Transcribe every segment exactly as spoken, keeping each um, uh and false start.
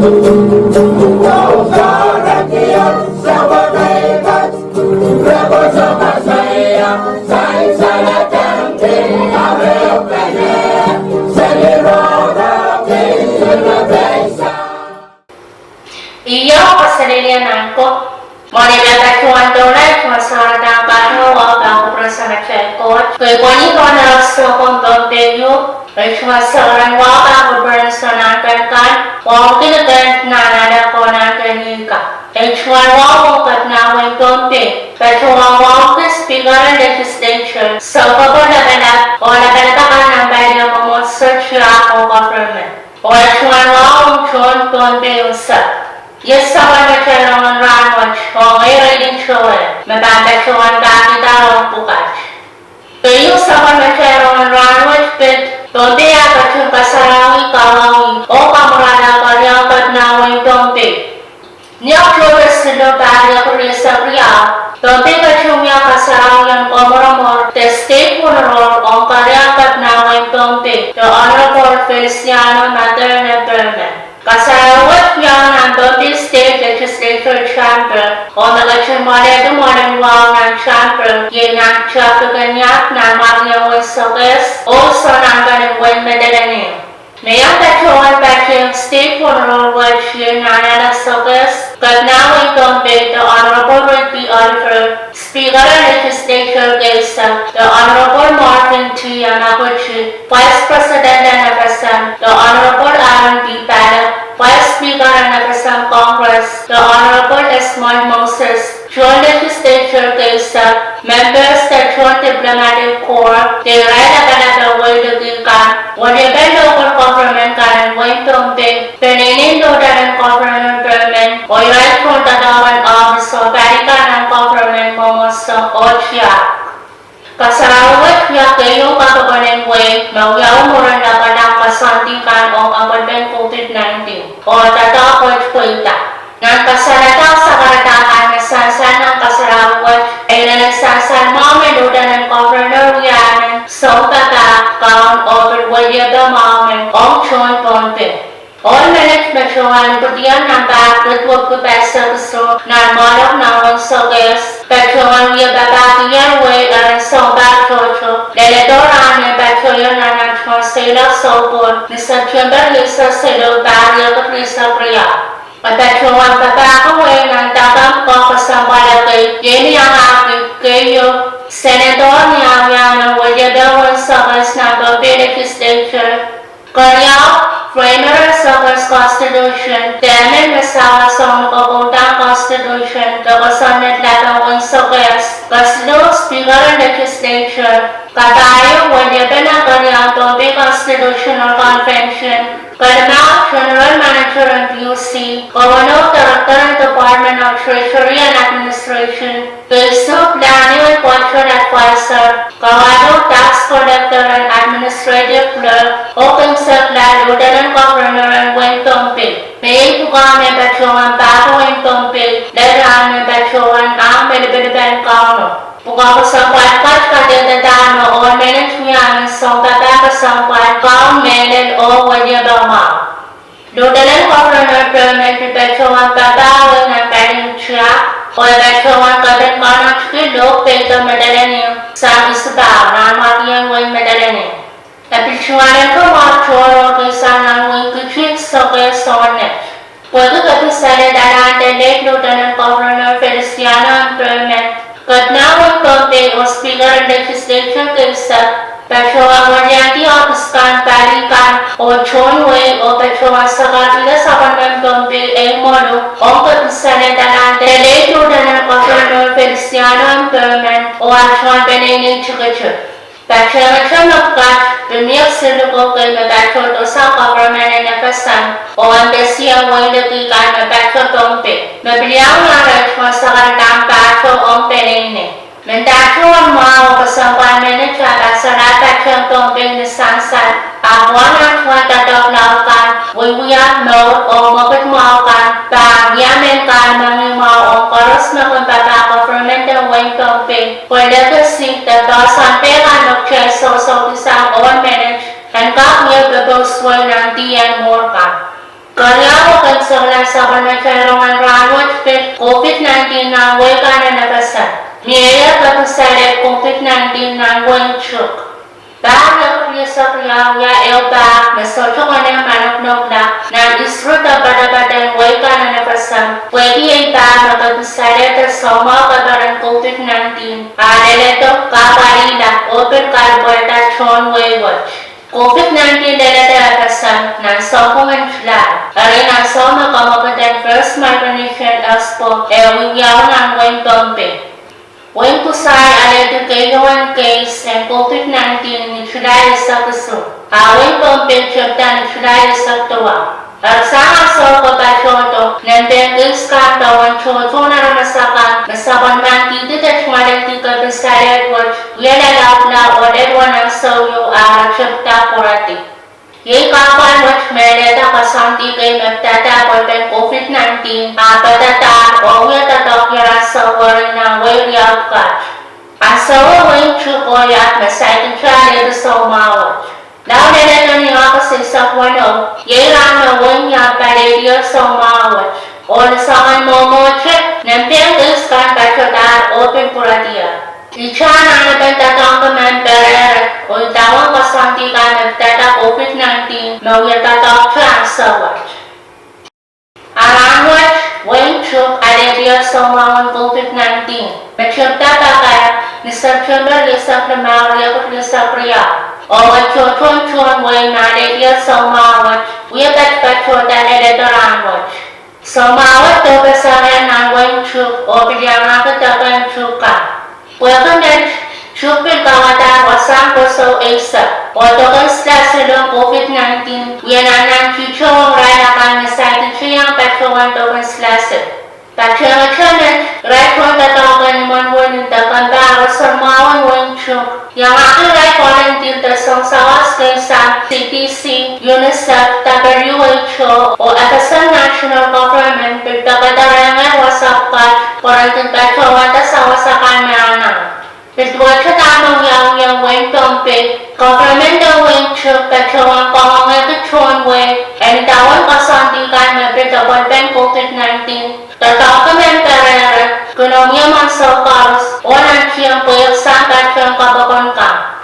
Io, kaselehlie nan ko. Mwohn ei patohwan doula, ei tungoal sakaradahn patohwan wahu pahn kupwuren Samatail Koht, kei pwonihdo nan sounpwong Pohnpei ieu. Ei tungoal sakaradahn wahu pahn kupwuren soun ahnsou kan, wauneki kan nan alehdi ko nan keniika. Ei tungoal wahu ong Kepina wehin Pohnpei, patohwan wauneki Speaker en Legislature, Soukohpo Lapalap, oh lapalap akan nan palio mwomwohdiso, tiahk oh government. Oh ei tungoal wahu ong tohn Pohnpei unsek. Iet sapwellimatail rongen rahnwet, oh ngehi Reidin Towel, me pahn patohwan pahkihda ong pwukat. Keieu sapwellimatail rongen rahnwet pid Pohnpei ah ketin kasarawi, kawauwih oh kamwurala keriaun Kepina wehin Pohnpei. Ni Oktohpe siluh, pahr riekid rieisek riau, Pohnpei ketin wia kasarawi en komwuromwur de state funeral ong keriaun Kepina wehin Pohnpei, the Honorable Feliciano Matherne Perman. Kasarawi wet wiawi nan Pohnpei State Legislature Chamber, oh me ketin mwoalehdi mwoalen wahu nan Chamber, iei nan Chamber keniad, nan mwakelekel wein Sokehs, oh soangen wein Madolenihmw. Me iang patohwan patehng state funeral wet iei nan alehdi Sokehs, Kepina wehin Pohnpei, the Honorable Rigby Oliver, Speaker en Legislature keisek, the Honorable Marvin T. Yamaguchi, Vice President en FSM, the Honorable Alan B. Palik, Vice Speaker en FSM Congress, the Honorable Esmond Moses, Joint Legislature keisek, members de Joint Diplomatic Corps, de irail lapalap en wehi liki kan, weliepen local government kan en wehin Pohnpei, peneinei Lieutenant Governor Perman, oh irail tohndoadoahk en office oh pali kan en government, mwomwohdiso oh tiahk. Kasarawi wet wia keieu kapokon en wehi me wiawi mwurin lapalap koasoandi kan ong apwalipen COVID nineteen, oh doadoahk wet pweida. Nan kasalehda sakaradahn me sansal nan kasarawi wet, e inenen sansal mwahu me Lieutenant Governor wia nan sounpapah kaun oh pil weliepe mwahu men ong tohn Pohnpei. Ohl menet me patohwan ipwidiong nan pahr kid wekpwiki pahisek isuh nan mwahlok nan wein Sokehs, patohwan wie papahkier wehi eren sounpar tohto, leledo rahn me patohier nan nan tungoal seiloak soupwohn ni September rieisek siluh, pahr riekid rieisek riau. E patohwan papahki wehi nan dakamw oh kesempwal ekei, iei me iangahki keieu Senator ni awia me weliepe wein Sokehs nan Pohnpei Legislature, keriau, Framer en Sokehs Constitution, de emen me sawehla sounkokoudahn Constitution de kosonned lapen wein Sokehs, kesiluh, Speaker en Legislature, kapahieu, weliepe nan keriaun Pohnpei Constitutional Convention, kelimau, General Manager en PUC, kawenou, Director en Department of Treasury and Administration, keisuh, Planning and Budget Advisor, kawalu, Tax Collector and Administrative Clerk, oh ken sekla, Lieutenant Governor en wehin Pohnpei. Me iei pwukoa me patohwan pahpa wehin Pohnpei, lel rahn me patohwan ahng me lipilipil en Kauno. Pwukoa kesempwal kat kadehdehiong me ohl menet wiahiong sounpapah kesempwal, kaun mehlel oh weliepe mwahu. Lieutenant Governor Perman pil patohwan papah wehi nan palien tiahk, oh e patohwan kepin kaunoutki lohpwuo peido Madolenihmw sang Isipau, nan mwakelekel wein Madolenihmw. E pil tungoaleniki mwahu tohrohr keisang nan wehi Kitti, Sokehs oh Net. Pwehki kepin salehda nan de late Lieutenant Governor Feliciano M. Perman, Kepina wehin Pohnpei oh Speaker en Legislature keisek, patohwan weliandi ohpis kan, pali kan, oh tohn wehi, oh patohwan sakarkihda sapwellimen Pohnpei ei mwoalu ong kepin salehda nan de late Lieutenant Governor Feliciano M. Perman, oh ah tungoal peneinei tikitik. Patehngete me pwukat, pil mie siluh ko kei me patohdo sang government en FSM oh embassy en wehi liki kan me patohdo Pohnpei, me pil iang arail tungoal sakaradahn pahtou ong peneinei. Mendahte mwahu oh kesempwal menet, ah pahn solahr patehng Pohnpei ni sansal, ahpw nan tungoal doadoahk laud kan, wiewia, mour oh mwekid mwahu kan, pahn wia mehn kahlemengih mwahu ong koaros me kin papah government en wehi Pohnpei, pwe legacy de poahsoan pehkan me kitail sohsohki sang ohl menet, en kak wia popohswei nan dih en mour kan. Keriau, kemesepwehn sapwellimatail rongen rahnwet pid COVID nineteen nan wehi kan en FSM. Mie kepin salehd COVID nineteen nan wehin Chuuk. Pahr riekid rieisek riau wia ehu pahr me sohte konehng manoknokla nan isrud en poatopoat en wehi kan en FSM, pwehki ei pahr me kepin salehd en soumwahu keperen COVID nineteen ah leledo, kahpwalihla oh pil kalipwehda tohn wehi wet. COVID nineteen leledo FSM nan sounpwong en July, eri nan ansou me kamwekid en First Micronesian Expo e wiwiawi nan wehin Pohnpei. Wehin Kusai alehdi keieu en case en COVID nineteen ni July eisek isuh, a wehin Pohnpei tepda ni July eisek duwau. Eri sang ansou ko patohdo, nempehn case kan pahn tohtohn aramas akan me sapwellimanikihdi de tungoalenki kepin salehd wet wie lalaudla oh lel ansou ieu ah re tepda pwurehdi. Iei kahpwal wet me lelehda koasoandi kei me pidada pwelpen COVID nineteen ah padadahr oh wie doadoahk ier ansou weri nan wehi riau pwukat. Ansou wehin Chuuk oh iang me saikinte alehdi soumwahu wet. Lao leledo ni August eisek weneu, iei rahn me wehin iang palehdier soumwahu wet. Oh ni soangen mwomwohte, nempehn case kan patohdahr oh pil pwurehdier. Ihte anahnepen doadoahk men perehre oh idawehn koasoandi kan me pidada COVID nineteen me wie doadoahkte ansou wet. A rahnwet, wehin Chuuk alehdier soumwahun COVID nineteen me tepda pakair ni September rieisek limau, riekid rieisek riau. Oh tohtohn tohn wehi me alehdier soumwahu wet wie patpatohda leledo rahnwet. Soumwahu wet doupeseng nan wehin Chuuk oh pil iangahki deke en Chuuk kan. Pwehki met, Chuuk pil kauwadahr wasahn kosou eisek, oh deke en silasil en COVID nineteen wie nantihong irail akan me saikinte iang patohwan deke en silasil. Patehngete met, irail tohndoadoahk en imwen wini de kempe roson mwahu en wehin Chuuk iangahki irail volunteer de sounsawas kei sang CDC, UNICEF, WHO oh FSM national government pil pekada rehn wasa pwukat pwe ren kin patohwanda sawas akan me anahn. Pil duwehte dahme wiawi wehin Pohnpei, government en wehin Chuuk patohwan kangoangehki tohn wehi en idawehn koasoandi kan me pid pwelpen COVID nineteen, doadoahk men perehre, kin omwiomw ansou koaros oh nantihong pwehki sang patehng kapokon kan.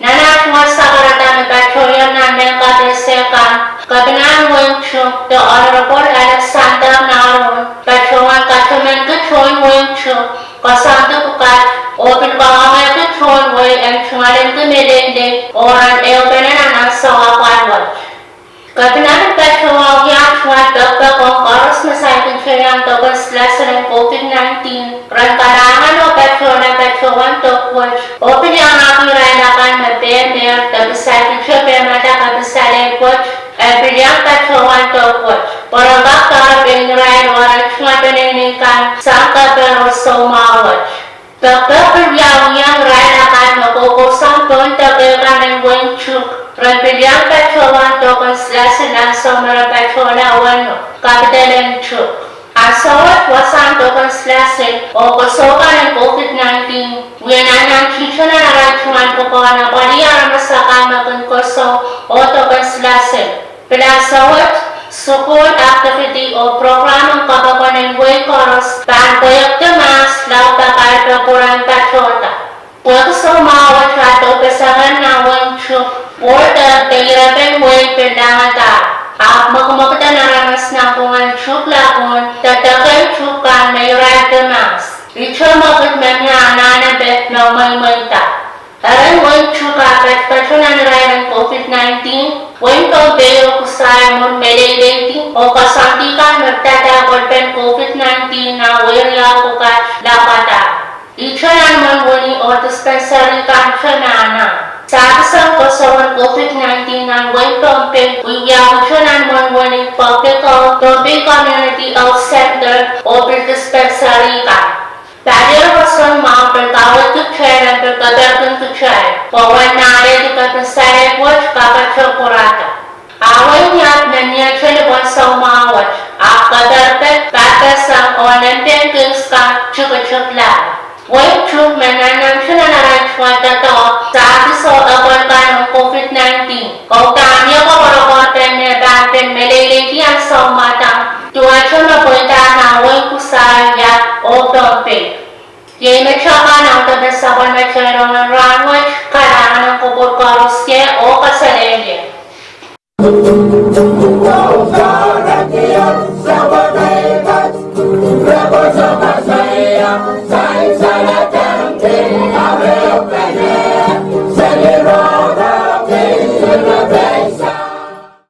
Nan ah tungoal sakarada me patohier nan mehn kadehde kan, kepinahn wehin Chuuk, the Honorable Alexander Naroen, patohwan katamanki tohn wehin Chuuk koasoandi pwukat oh pil kangoangehki tohn wehi en tungoalenki meleilei oh ren ehupene nan ansou apwal wet. Kepina pil patohwan wia tungoal pekipek ong koaros me saikinte iang deke en silasil en COVID nineteen ren kalahngan oh patohla patohwan dok wet oh pil iangahki irail akan me pehmehr de pil saikinte pehmada kepin salehd wet en pil iang patohwan dok wet pwe ren kak doare pein irail oh arail tungoal peneinei kan sang keper oh soumwahu wet. Pekipek pil wiawiong irail akan me koukousoan pohn deke kan en wehin Chuuk ren pil iang patohwan deke en silasil ansou me re patohla weneu, capital en Chuuk. Ansou wet wasahn deke en silasil oh kosou kan en COVID nineteen wie nantihong nan arail tungoal pwukoahn apwalih aramas akan me kin kosou oh deke en silasil. Pil ansou wet, sukuhl, activity oh program en kapokon en wehi koaros pahn pweiekdi mahs lao pakair pekuren patohda. Pwehki soumwahu wet ah doupeseng nan wehin Chuuk, border de irepen wehi pil langadahr, ahpw mwekimwekid en aramas nan pwungen Chuuk Lagoon de deke en Chuuk kan me irail de mahs. Ihte mwekid me mie anahnepe me mweimweida. Eren wehin Chuuk ah patopato nan irail en COVID nineteen, wehin Pohnpei oh Kusai mwohn meleileidi oh koasoandi kan me pidada pwelpen COVID nineteen nan wehi riau pwukat lapwadahr. Ihte nan imwen wini oh dispensary kan te me anahn. Sahpis en kosou en COVID nineteen nan wehin Pohnpei wiwiawihte nan imwen wini Pohnpei Community Health Center oh pil dispensary kan. Palier roson mwahu pil kaweid kitail en pil keperkin kitail pwe uwen me alehdi kepin salehd wet kakato pwurada. A wehin Iap me miehte lipwen soumwahu wet, ahpw keperpet, pahpeseng oh nempehn case kan tikitikla. Wehin Chuuk me nannante nan arail tungoal doadoahk sahpis oh epwel kan en COVID nineteen, oh pahn mie koapworopworpen me pahn pil meleileidi ansou Iei me kita pahn audepe